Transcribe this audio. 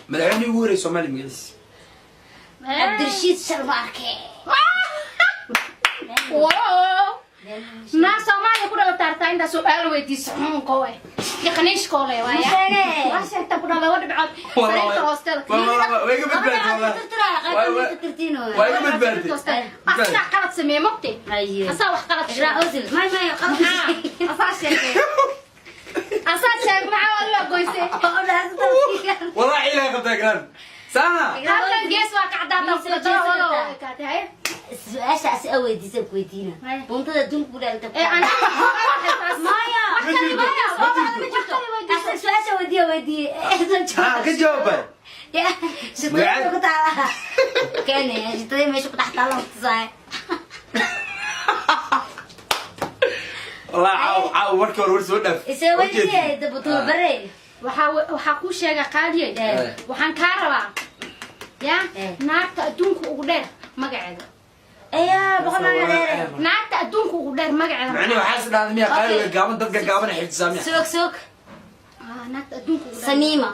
Madaxweynihii ugu horreeyay Soomaaliya magaciisa? Cabdirashiid Sharma Arke. Wow. Naa Soomaaliya ku dhala taartaa intaa su'aal weydiiso xunko eh. Yaqaniishkoole waaya. Sheegay. Waa sheegtaa ku dhala laba dhibcood. Sariirta hoosteeda. Waa iga badbaadi wallahi. Waa iga badbaadi. Asagaa qalad sameeye mogte. Haye. Asaa wax qalad Iqraa sheegay. Ozil. May may qalad. Asaa sheegay. Asaa sheegay, maxaa waa la goysay? Wallahi ilaahay qabtaa garan saaha. Halkan gees waa ka cadaataa Miis kula soo jeesan daro kartaa. ekaatay haye. Su-aasha asi a weydiisa ku weydiina. Haye. Buntada adduunka ku dhalanta. Ee ana Maya. Ma jirto, ma jirto. Asaga su-aasha weydiiya weydiiye. Ha ka jawaabay. Shitada ku taala. Kene, shitada meesha ku dhex taala tusaay. Wallahi caaw caaw warkii hore war soo dhaaf. Isee weydiiye dabutuba bare. Waxaa kuu sheega qaaliyey. Eh. Waxaan kaa rabaa ya Eh. naagta adduunka ugu dheer magaceeda. Ayaa 100 magac dheere. Naagta adduunka ugu dheer magaceeda. Macni waxaa is dhahday miya qaaliga gaaban, dadka gaaban xifdisaa miya? Soog soog. Ah, naagta adduunka ugu dheer. Samiima.